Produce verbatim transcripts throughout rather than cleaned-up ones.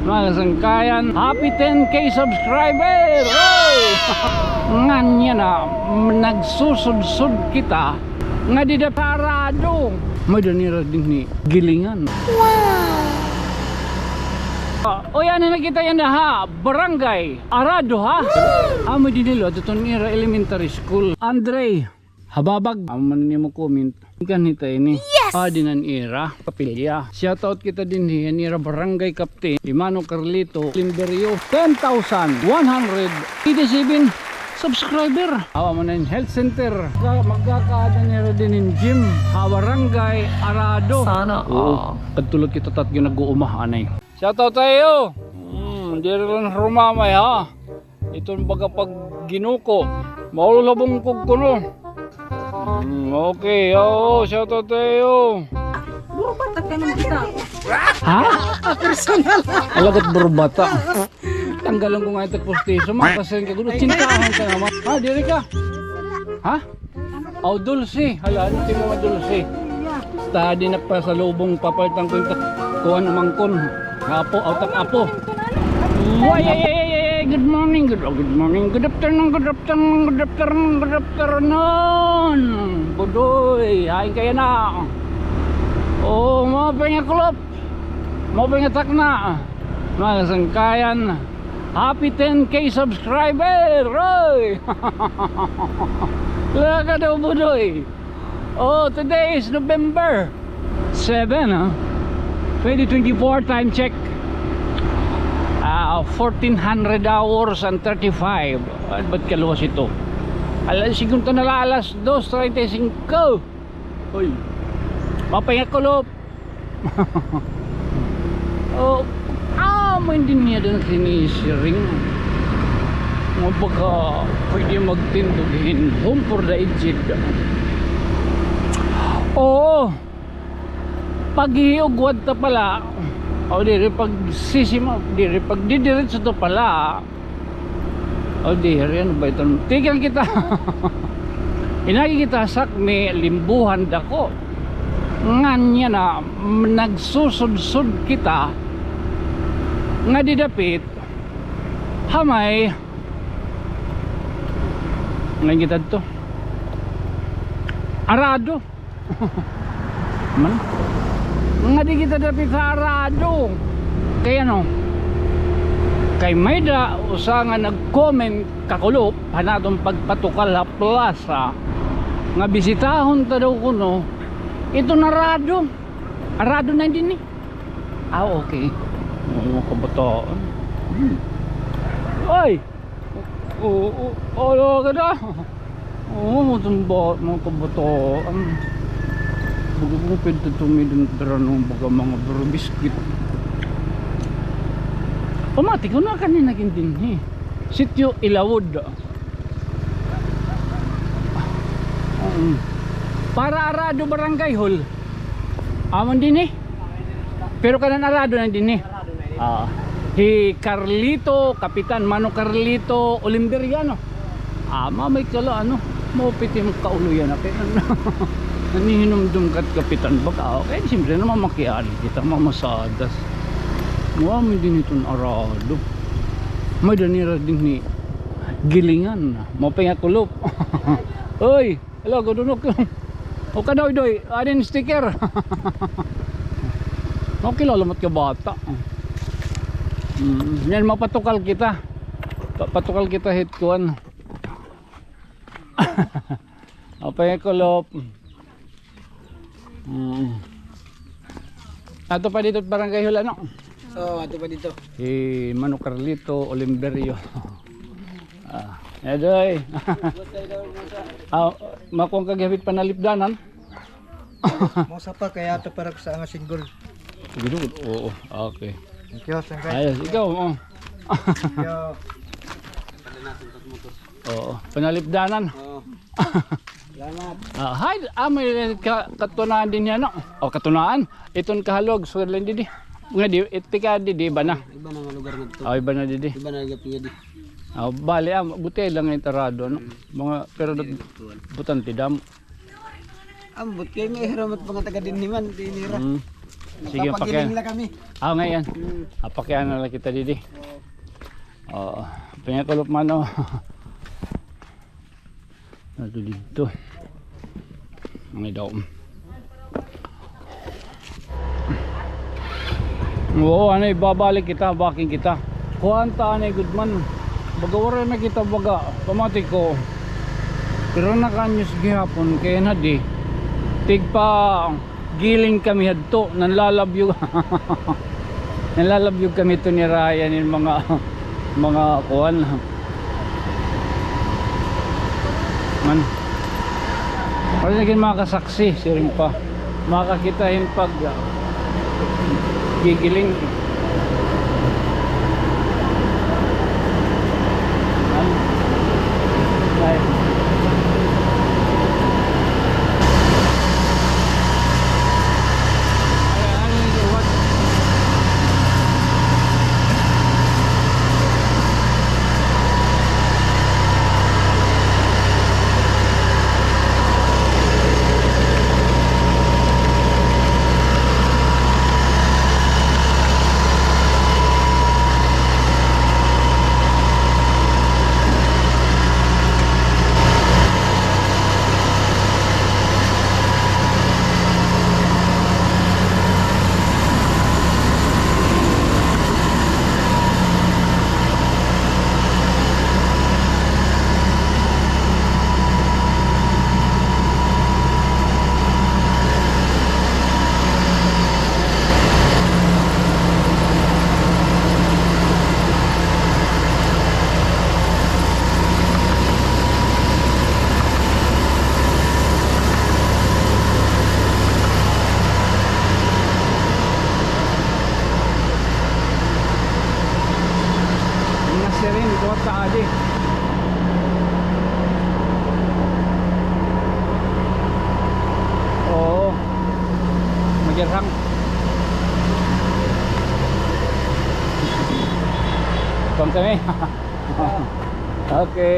Mga sangkayan, happy ten K subscriber! Oy! Ngan yana, nagsusudsod kita nga dida Arado. May-ada nira dinhi gilingan. Wow! Ah, oy, ano na kita yana ha? Barangay Arado, ha? Amo dinhi, lo, adto iton ira elementary school. Andre Hababag, amo man nimo comment. Kan hita ini. Yes! Adi na an ira kapilya. Shout out kita dinhi, an ira barangay captain, hi Mano Carlito Limberio, ten thousand one hundred eighty-seven subscriber. Awa man an health center. Ka-, magkakaada nira dinhi hin gym ha barangay Arado. Sana all. Oo. Kadto la kita, tat, ginag-uuma anay. Shout out ha iyo. Hmm, diri la rumamay, ha. Iton baga pagginuko. Maulol ha bungkog kuno. Hmm, okay. Oo, shout out ha iyo. Burbata ka man kita. Ha? Ah, personal. Alagad burbata. Tanggalan ko nga ito postiso, makasend ka. Gulo, tsintahan ka naman. Ha, diri ka? Ha? Aw, dulce. Hala, ano it imo nga dulce? Basta di na pasalubong, papalitan ko it kuan, umangkon. Apo, utak apo. Ay, ay, ay, ay, ay, good morning, good, oh, good morning, good afternoon, good afternoon, good afternoon, good afternoon. Budoy, hain ka yana? Oh, maupay nga kulop. Maupay nga takna. Mga sangkayan. Happy ten K subscriber! Oy! Laga daw, Budoy. Oh, today is November seven, ha? Twenty twenty-four, time check. Ah, fourteen hundred hours and thirty-five. Ay, ba't kaluwas ito? Alas, sigunta na la, alas dos treinta y cinco. Oy. Maupay nga kulop. Oh, ah, may dinhi dinhi sinisiring. Nga baga pwede magtindog hin home for the aged. Oo. Paghihiugwad ta pala. O diri pagsisima, diri pagdidiretso ta pala. O, diri, ano ba ito? Tikang kita. Inagi kita sakmi, limbuhan dako. Ngan yana, nagsusudsod kita nga didapit ha may, ngan kita dito. Arado. Man. Nga di kita dapit ha Arado. Kay ano? Kay may-ada usa nga nag-comment kakulop han aton pagpatukal ha plaza nga bisitahon ta daw kuno iton Arado. Arado na dinhi. Ah, okay. Mga kabataan. Hmm. Oy! Oo, oo, ala ka na. Oo, matumba, mga kabataan. Baga ko pwede tumidin, pero ano, baga mga bro biscuit. Pamati ko na kanina gindinhi. Sitio Ilawod. Oo. Para Arado Barangay Hall. Amon dinhi. Pero kanan Arado na dinhi. Ah, hi Carlito, Kapitan Mano Carlito Olimberiano. Ah, mamay kala, ano, maupay it imo kaulo yana. Kay ano, nanihinumdom ka, Kapitan, baka, okay, siyempre naman makiali kita, mamasadas. Wa mo dinhi iton Arado. May-ada nira dinhi gilingan. Maupay nga kulop. Oy! Hello, good morning. O ka daw, Doy, adin sticker. Okay la, lamat ka bata. Mm, yan, mapatukal kita. Pa-, patukal kita hit kuan. Apa yung kulop? Mm. Ato pa dito, Barangay Hall, ano? Oo, ato pa dito. Si Mano Carlito Oliverio. Ah, Edoy. Ah, makuha ka gihapit panalipdanan? Mao sa pa, kaya ato para sa nga single. Siguro, oo, okay. Thank you, sangkay. Ayos, ikaw, oo. Thank you. Oo, panalipdanan. Oo. Salamat. Ah, hi, ah, may ka-, katunaan din yan, no? O, katunaan. Iton kahalog, so lang didi. Nga di, iti ka didi, iba na. Iba na nga lugar nga to. O, iba na didi. Iba na lugar nga di. O, bali, ah, buti lang it Arado, no? Mga, pero dot-, butante damo. Ambot kay may hiramat mga taga dinhi man, dinhi ra. Mm. Sige, papagiling pakian la kami. Ah, ngayon. Hmm. Ah, pakian na la kita didi. Oo. Oo. Panyakulop man, oh. Ato didto. Mga daw. Oo, anay, babalik kita, bakin kita. Kuan ta anay gud man. Baga waray na kita baga, pamati ko. Pero nakaanyos gihapon, kay nadi. Tigpagiling kami hadto, nanlalabyog. Nanlalabyog kami to ni Ryan, hin mga, mga kuan. Man. Wala na gid makasaksi, siring pa. Makakita hin pag, ah, gigiling. Man. Ay. Nasiring ko ta adi. Oo. Magyarhang. Pang kami. Okay.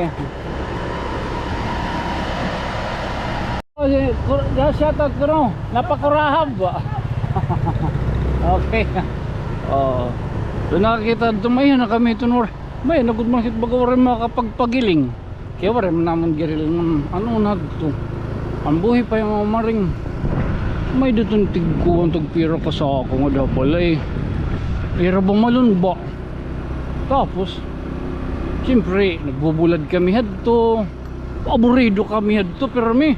Oh, si, kur-, ya, shout out ko, no? Napakurahab ba? Okay. Oo. So, nakakita, dumayo na kami, tunor. May, nagud man hit baga waray makapagpagiling. Kaya waray man namon giriling, ano na to. An buhi pa nga maring. May duton tigkuan, tagpira ka sako nga da balay. Ira ba malon ba? Tapos, siyempre, nagbubulad kami hadto. Aburido kami hadto, pirmi.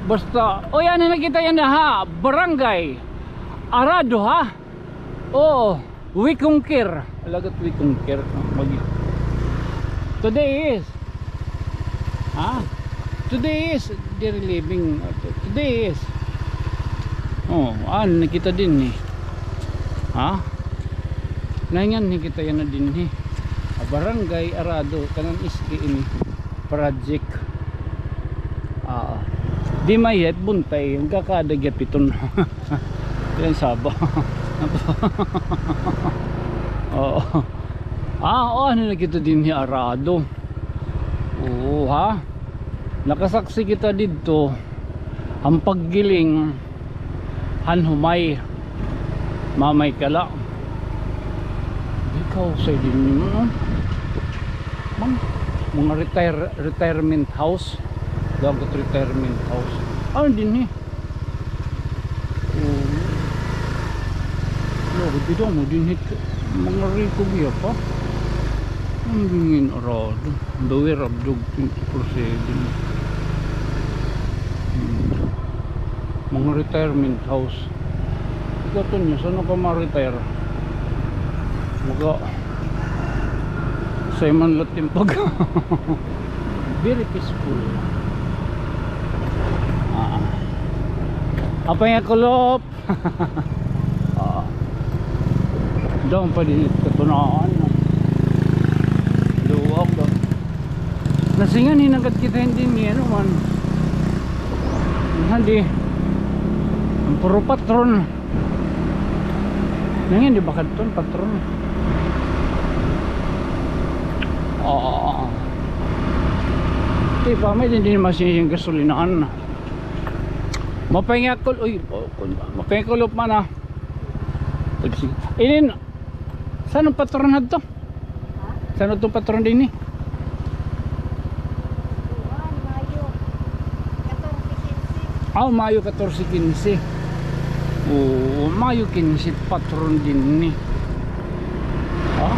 Basta, oy, ano na kita yana ha? Barangay Arado, ha? Oo, Wikungkir. Alagat Wikungkir. Mag-, today is, ha? Today is, diri living. Today is, oh, ano na kita dinhi? Ha? Nahingan ni kita yana dinhi. A, Barangay Arado, kanan S K ini. Project. Ah, di mayet, buntay, magkakada gihap iton. Yan saba. Oo. Ah, oh, ano na kita dinhi Arado? Oo, ha? Nakasaksi kita didto. An paggiling han humay. Mamay ka la. Di ka usay dinhi, no? Man, mga retire-, retirement house. Dagat retirement house. Ano dinhi? Oh. Lord, bitaw mo dinhi. Mga riko biya pa. An bingin Arado. Beware of dog twenty-four seven. Hmm. Mga retirement house. Ikaw, Tonyo, saan ka ma-retire? Maga-, say man la't yung pag-, very peaceful. Ah. Apay nga kulop. Ah. Doon pa din ito tunaan. Luwag daw. Nasingan, hinangkat kita hindi ni ano man. Hindi. An puro patron. Nangin, di ba kadton patron? Oo. Di ba, may din, din masin yung gasolinahan. Mapengakol, uy, mapengakol man, ah. Inin, san-o an patron hadto? Ha? San-o adto an patron dinhi? Kuan, Mayo katorse kinse. Ah, Mayo katorse kinse. Oo, Mayo kinse patron dinhi. Ha?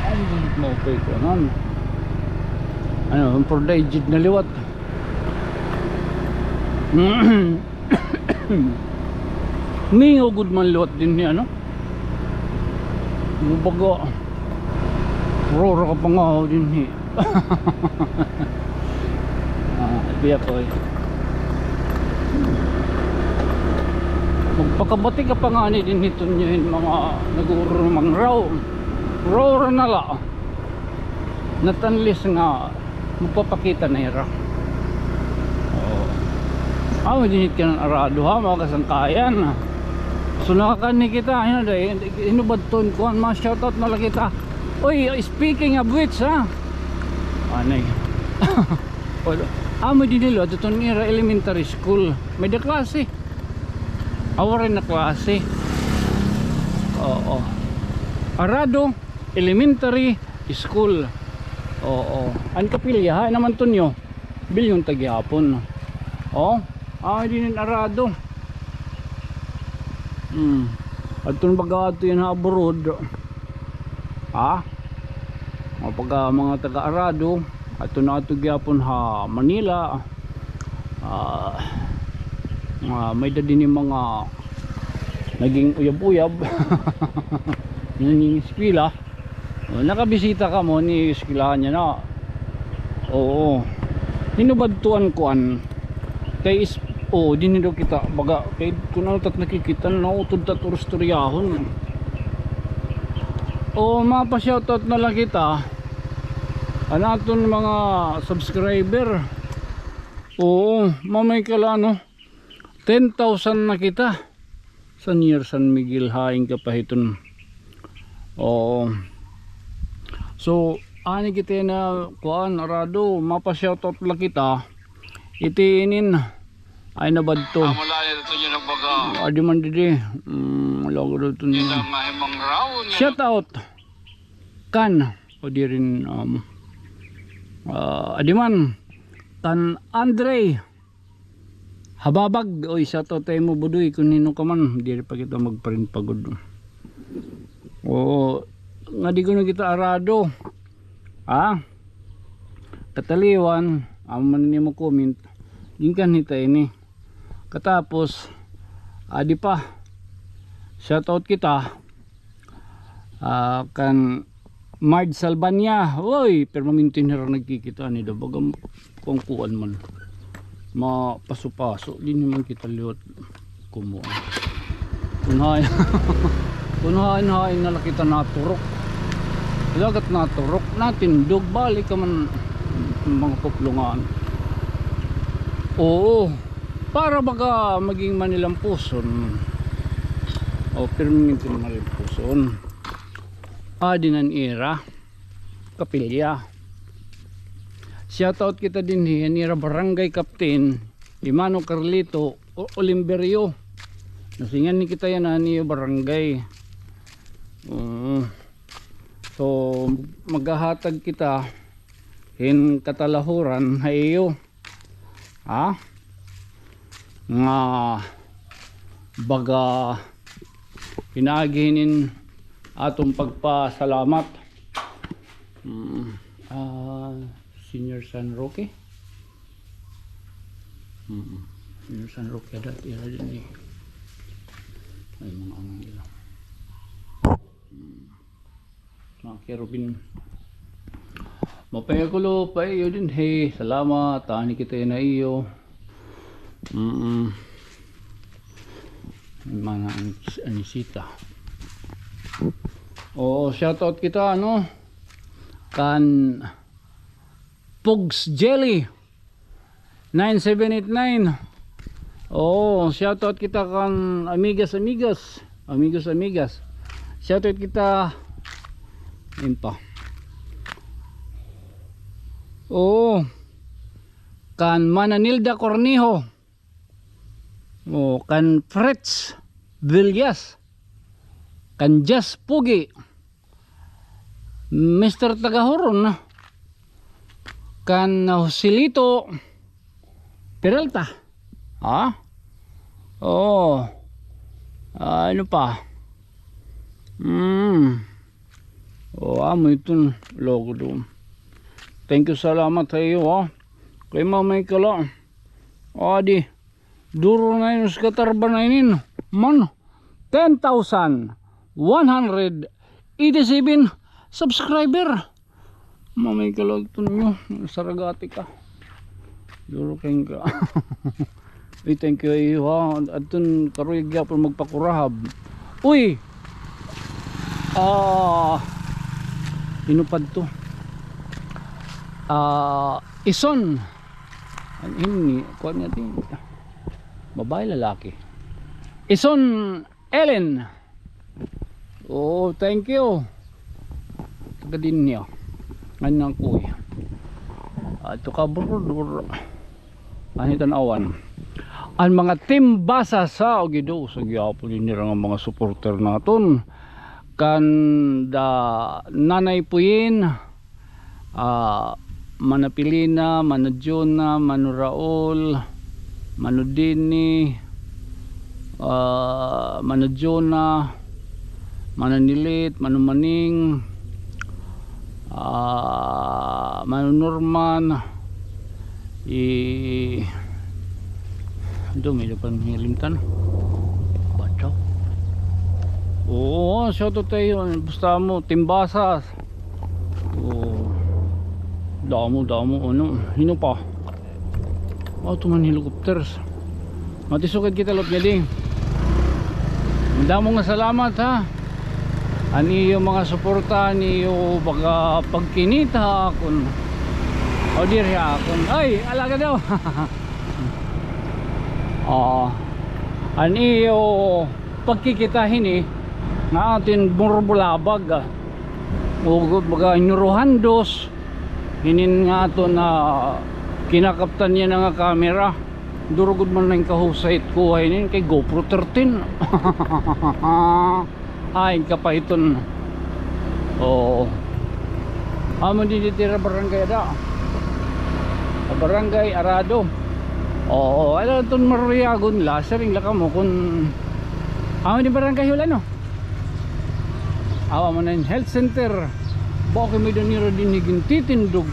Ay, maupay ko nan. Ano, an Purday jud na liwat. Mingaw gud man liwat dinhi, ano? Baga, rora ka pangahaw dinhi. Ah, biya ko, eh. Magpakabati ka pa ngani dinhi tunyo hin mga nagurumangaraw. Rora na la. Not unless nga magpapakita na hira. Oo. Amo dinhi kanan arado, ha, mga kasangkayan. So, nakakan ni kita, ano, day, hinubad ton, kuan, ma-shoutout na la kita. Oy, speaking of which, ha? Anay. Amo dinhi, lo, adto ton ira elementary school. May-ada klase. Aw, waray na klase. Oo. Arado Elementary School. Oo. An kapilya, ha, naman tunyo. Bilyon ta gihapon. Oh, ah, diri arado. Hmm. Adton baga adto yan ha abroad. Ha? Mga pagka mga taga-arado, adto na adto gihapon ha Manila. Ah, ah, may-ada dinhi mga naging uyab-uyab. Naging eskwela. Oh, nakabisita kamo ni eskwelahan niya na. Oo. Hinubad ton kuan. Kay is, oo, dinhi daw kita, baga, kay kun ano ta it nakikita, nautod ta it urustoryahon. Oo, mapa-shoutout na la kita. An aton mga subscriber. Oo, mamay ka la, no? Ten thousand na kita. San Year San Miguel, hain ka pa hiton. Oo. So, ani kita na, kuan, arado, mapa-shoutout la kita. Iti inin, ay nabadto. Amo la, ito yun ang baga. Adi man didi. Mm, wala ko daw ito niya. Shoutout. Kan, o di rin, um, ah, adi man. Kan Andre. Hababag, oy, shoutout ha imo, Budoy, kun hin-o ka man, diri pa kita mag-friend pa gud. Oo, nga di kuno kita arado. Ha? Kataliwan, amo man an imo comment, ginkan hita ini. Katapos, adi pa, shoutout kita. Ah, kan Mard Salbanya, oy, permanente hira nagkikita ani daw, baga kuan-kuan man. Mapaso-paso, diri man kita liwat kumuan. Kun hain, kun hain-hain na la kita naturok. Dagat naturok, natindog, balik ka man mga puplungan. Oo, para baga maging manilampuson. O, permanente manilampuson. Adi na an ira kapilya. Shoutout kita dinhi han ira barangay captain, hi Mano Carlito O-, Olimberio. Nasingan ni kita yana han iyo barangay. Oo. So, maghahatag kita hin katalahuran ha iyo. Ha? Nga baga pinaagi hinin aton pagpasalamat. Mm, ah, Senior San Roque. Mm, Senior San Roque, dati ira dinhi. Ay, mga anong ila. Mm. Mga kerubin. Mapayag ko lo pa iyo dinhi. Salamat. Ani kita yana ha iyo. Mm-mm. Mga anis-, anisita. Oo, shoutout kita, ano? Kan Pugs Jelly. Nine seven eight nine. Oo, shoutout kita kan amigas, amigas. Amigos, amigas. Shoutout kita. Ayun pa. Oo. Kan Mana Nilda Cornejo. Oo, kan Fritz. Villas, kan Jas Pugi, Mister Tagahuron, kan Joselito Peralta. Ha? Oh. Ah, ano pa? Mm. Oh, amo iton logo do. Thank you, salamat ha iyo, ha. Kay mamay kala. Adi. Duro na ini sa katarba na ini. Man, ten thousand one hundred eighty-seven subscriber. Mamay ka la, Tonyo, saragati ka. Duro kay ka. Uy, thank you, iyo, ha. Adton karuy gihapon magpakurahab. Uy! Ah, inupad to. Ah, Ison. An ini, kuan nga din. Babae, lalaki. Ison Ellen. Oh, thank you. Taga dinhi, oh. Ngan nang kuy. Ato ka, bro, bro. Ani tan-awan. An mga Team Basa sa Ogido, sa gihapon nira nga mga supporter naton. Kan da Nanay Puyin, ah, Mana Pilina, Mana Jona, Mano Raul, Mano Dini, ah, Mana Jona, Mana Nilit, Mano Maning, ah, Mano Norman, i-, dumi na pa nilimtan. Bacho. Oo, shout out tayo. Basta mo, Team Basa. Oh. Damo, damo, ano, hino pa? Ato man helicopters. Matisukad kita, Lop, ngadi. Damo nga salamat, ha. An iyo mga suporta, an iyo baga pagkinita ha akon. O, diri ha akon. Ay, alaga daw. Oo. An iyo pagkikita hini nga aton burbulabag, ah. Ugod baga nyuruhandos. Hinin nga aton, ah, kinakaptan niya na nga camera. Duro gud man na in kahusay it kuha hinin kay GoPro thirteen. Ay, kapahiton. Oo. Amo dinhi tira barangay ada. Barangay Arado. Oo, ano ton maruyagon la, siring la kamo kun amo dinhi barangay hula, no? Awa mo na in health center. Bakit may danira dinhi gintitindog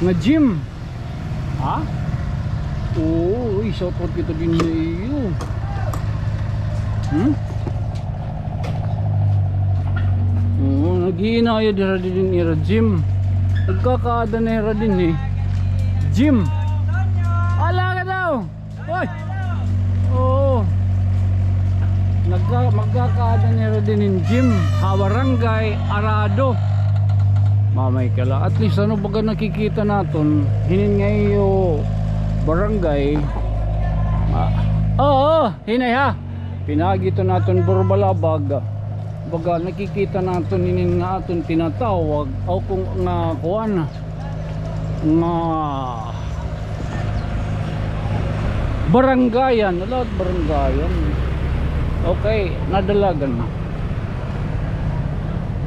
nga gym? Ha? Oo, uy, shout out kita dinhi ha iyo. Hmm? Oo, naghihinayad hira dinhi ira gym. Nagkakaada na hira dinhi, eh. Gym. Ala ka daw! Hoy! Oo. Nagka-, magkakaada na hira dinhi hin gym ha Barangay Arado. Mamay ka la. At least, ano, baga nakikita naton hinin nga iyo barangay. Ah, oo, hinay ha. Pinaagi iton aton burbalabag. Baga nakikita naton hinin nga aton tinatawag, o kung nga kuan, nga barangayan, ala, barangayan. Okay, nadalagan na.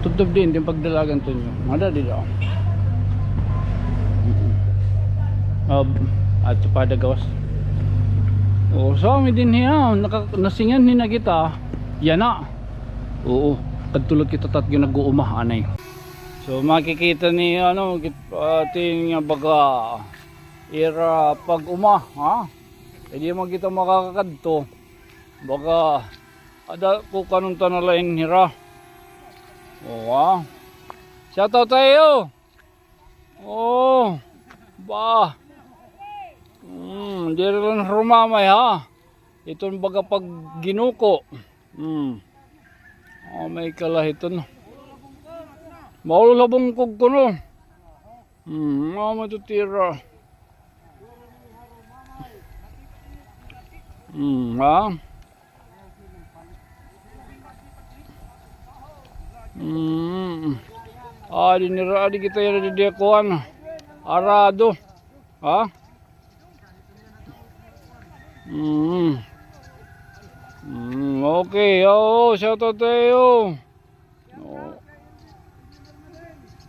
Tubtob dinhi, dinhi pagdalagan, Tonyo. Mada dida. Ah, ato pa da gawas. O, so, amo dinhi, ha, naka-, nasinganhi na kita. Yana. Oo, kadto la kita tat ginag-uuma anay. So, makikita niyo, ano, kit-, ah, tin nga baga ira pag-uma, ha? Kay di man kita makakakadto. Baga ada ko kanunta na lain hira. Oo, ha? Shout out ha iyo. Oo. Ba. Hmm, diri la rumamay, ha? Iton baga pagginuko. Hmm. Oh, may kalahiton. Maulol ha bungkog kuno. Hmm, mama to tira. Hmm, ha? Hmm. Ah, dinira, adi kita ira didi kuan. Arado. Ha? Mm. Mm. Okay, oo, shout out sa iyo. Oo.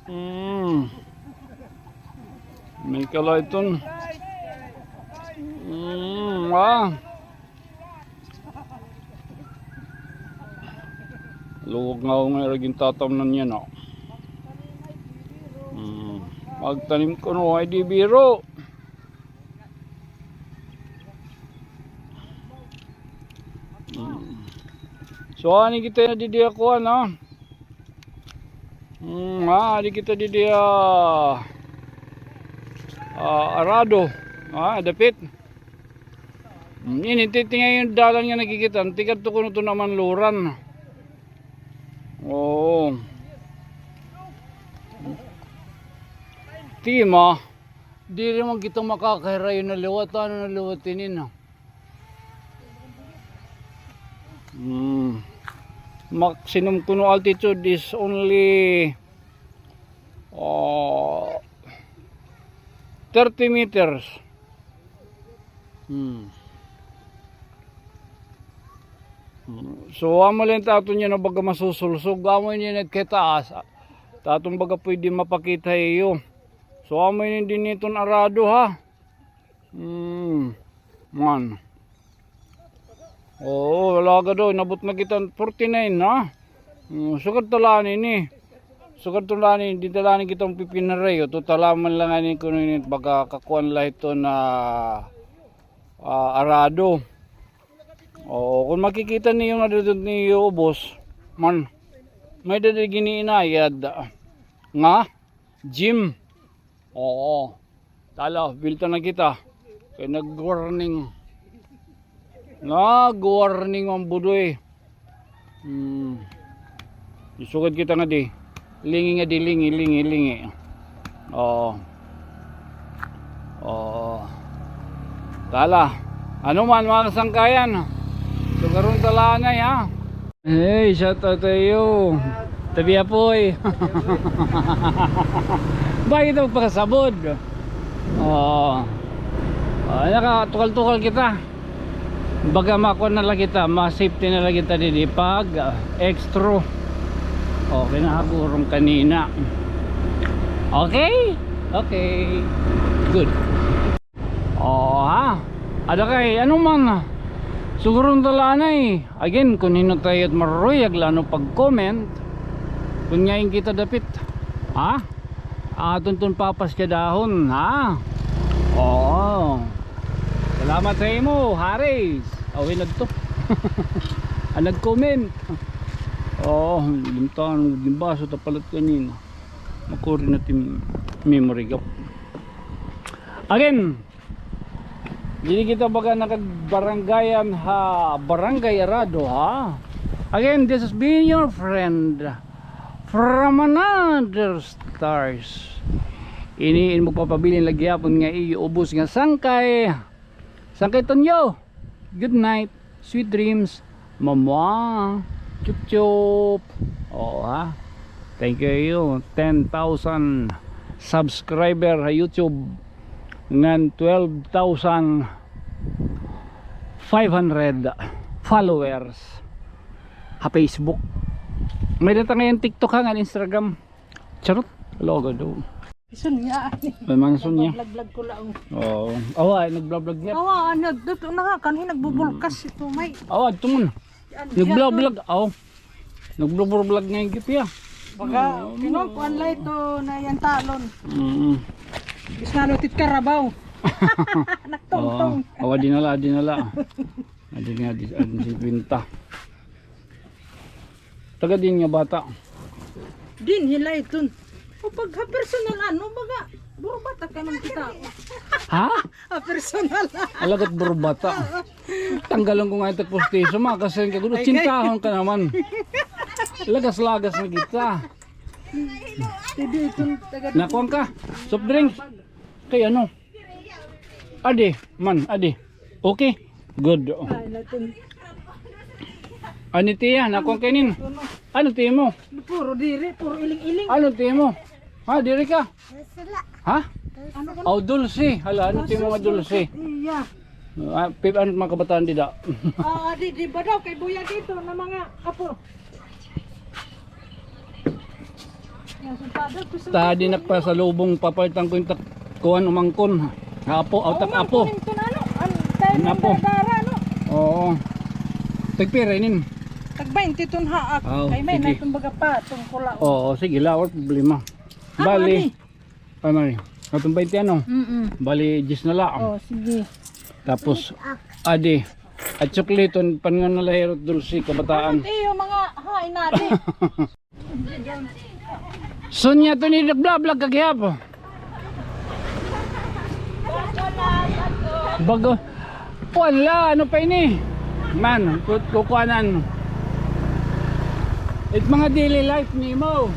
Mm. May kalaton. Mm, ah. Luwag nga ako nga ira gintatamnan niya, no? Mm. Magtanim kuno, ay di biro. Mm. So, ani kita na didi ako, ano? Mm, ah, di kita didi, ah, ah, arado. Ah, dapit. Mm, ini, titingay yung dalan nga nakikita. Tikadto kuno to naman luran. Oo. Tima, diri man kita makakahirayo na liwat. Ano na liwat ini, no? Mm. Maximum kuno altitude is only, uh, thirty meters. Hmm. Hmm. So, amo la ini it aton yana baga masusulsog. Amo ini it kataas. It aton baga pwede mapakita ha iyo. So, amo ini dinhi iton arado, ha. Hmm. Man. Oo, alaga daw, inabot na kita forty-nine, ha? Hmm, sugad ta la ini. Sugad ta la ini, di ta la ini kita magpipinarayo. Total man la ngani kuno ini, baga kakuan la ito na, ah, arado. Oo, kung makikita niyo nga didto niyo ubos, man, may dadi giniinayad nga gym. Oo. Tala, bilta na kita. Kay nag-warning. Nag-warning an budoy. Hmm. Isugad kita ngadi. Lingi ngadi, lingi, lingi, lingi. Oo. Oo. Tala. Ano man, mga kasangkayan? Sugaron ta la anay, ha? Hey, shout out to you. Tabi apoy. Bakit ito magpakasabod? Oh. Oh, nakatukal-tukal kita. Baga makuha na la kita, ma-safety na la kita didi pag, ah, extra. Okay na, hagurong kanina. Okay? Okay. Good. Oo, ha? Ada kay, ano man, suguron ta la anay. Again, kun hin-o ta it maruyag la ano pag-comment, kun ngain kita dapit. Ha? Aton ton papasyadahon, ha? Oo. Salamat sa imo, Haris. Awin adto. An nag-comment. Oo, limtan, limbaso ta palit kanina. Makuri na it im memory gap. Again, diri kita baga nakagbarangayan ha Barangay Arado, ha? Again, this has been your friend from another stars. Ini in magpapabilin la gihapon nga iyo ubos nga sangkay. Sangkay Tonyo. Good night. Sweet dreams. Mamwa. Chup chup. Oo, ha. Thank you, you. Ten thousand subscriber ha YouTube. Ngan twelve thousand five hundred followers ha Facebook. May-ada ta ngay-an TikTok, ha, ngan Instagram. Charot. Logo do. Isun niya. May mga sun niya. Vlog-vlog ko lang. Oo. Awa, ay, nag-vlog-vlog niya. Awa, ano, dito na nga, kanina nagbubulkas ito, may. Awa, ito muna. Nag-vlog-vlog, aw. Nag-vlog-vlog ngay-an gihap hiya. Baga, kinukuan la ito na yan talon. Mm. Bis nga lutit karabaw. Nagtungtong. Oo. Awa, dinala, dinala. Adi nga, di, adi singkwenta. Taga din nga bata. Din, hilay ton. O pag ha personal, ano, baga, burubata ka man kita. Ha? Ha personal. Alagat burubata. Tanggalan ko nga ito postiso, makasayang ka, gulo, tsintahon ka naman. Lagas-lagas na kita. Pwede itong taga. Nakuha ka? Soft drinks? Kay ano? Adi, man, adi. Okay? Good. Ay, natin. Ano tiya? Nakuha ka inin? Ano tiya mo? Puro diri, puro iling-iling. Ano tiya mo? Ha, diri ka? Sila. Ha? Ano ka? Oh, dulce. Hala, ano tiya mo nga dulce? Iya. Ah, pip-, ano, mga kabataan dida? Ah, di, di ba daw kay Buya dito na mga apo? Nasumpado, gusto Ta di ko nagpasalubong, papalitan ko yung tak-, kuwan, umangkon. Apo, aw, tak-apo. Umangkon ito na, ano? Ang tayo ng Apo. Dara, ano? Oo. Tagpira inin? Tag baynte ton haak. Aw, kay may sige. May tumbaga pa, tungkol ako. Oo, sige, la, wala problema. Ano, bali. Ani? Ano, eh? Katong baynte, ano? Mm-mm. Bali, diyes na lang. Oh, sige. Tapos, adi. At sukliton, pan nga nalahirot dulce, kabataan. Ano, tiyo, mga, ha, inadi. Sonia Tunido, nagblablag ka gihapon. Bago. Kuan la, ano pa ini? Man, ku-, kukuanan. It mga daily life nimo.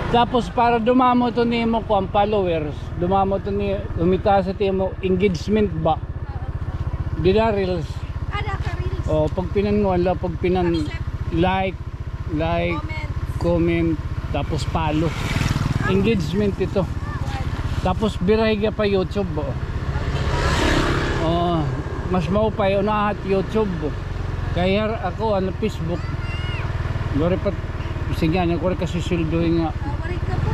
Tapos para dumamo to nimo kuan followers, dumamo to ni, umitaas it imo engagement ba? Dida reels. Ada ka reels. Oh, pagpinan mo, ala, pagpinan. Accept. Like, like, comment. Comment, tapos follow. Engagement ito. Tapos birahi ka pa YouTube, oh. Oh, mas maupay, unahan it YouTube. Kaya ako, ano, Facebook. Gari pa, sige, ano, ko rin kasi sweldo nga. Ah, waray ka po.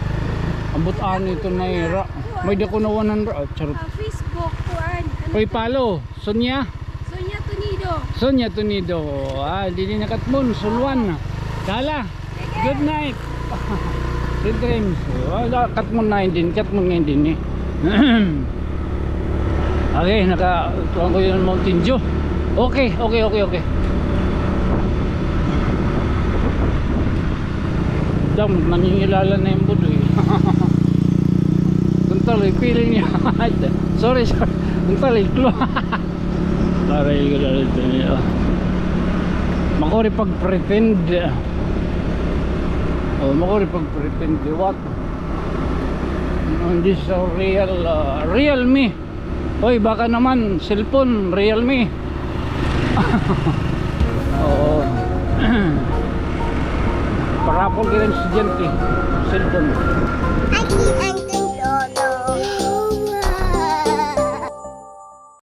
Ambot ano ito na ira. May di ko na one hundred. Ah, charot. Ah, Facebook, kuan. Ano Uy, to? Follow. Sonia? Sonia Tunido. Sonia Tunido. Ah, didi na katmon, suluan na. Kala. Sige. Good night. Sweet dreams. Ah, katmon na din, katmon nga din eh. Okay, naka, kuan ko yung Mountain Dew. Okay, okay, okay, okay. Dam, nangingilala na yung budoy. Kuntal, eh, feeling niya. Sorry, sorry. Kuntal, eh, clue. Aray ko na rin ito niya. Makuri pag-pretend. Oh, makuri pag-pretend. What? Hindi sa real, ah, real me. Hoy, baka naman, cellphone, Realme. Oo. Parapol ka ng estudyante, cellphone.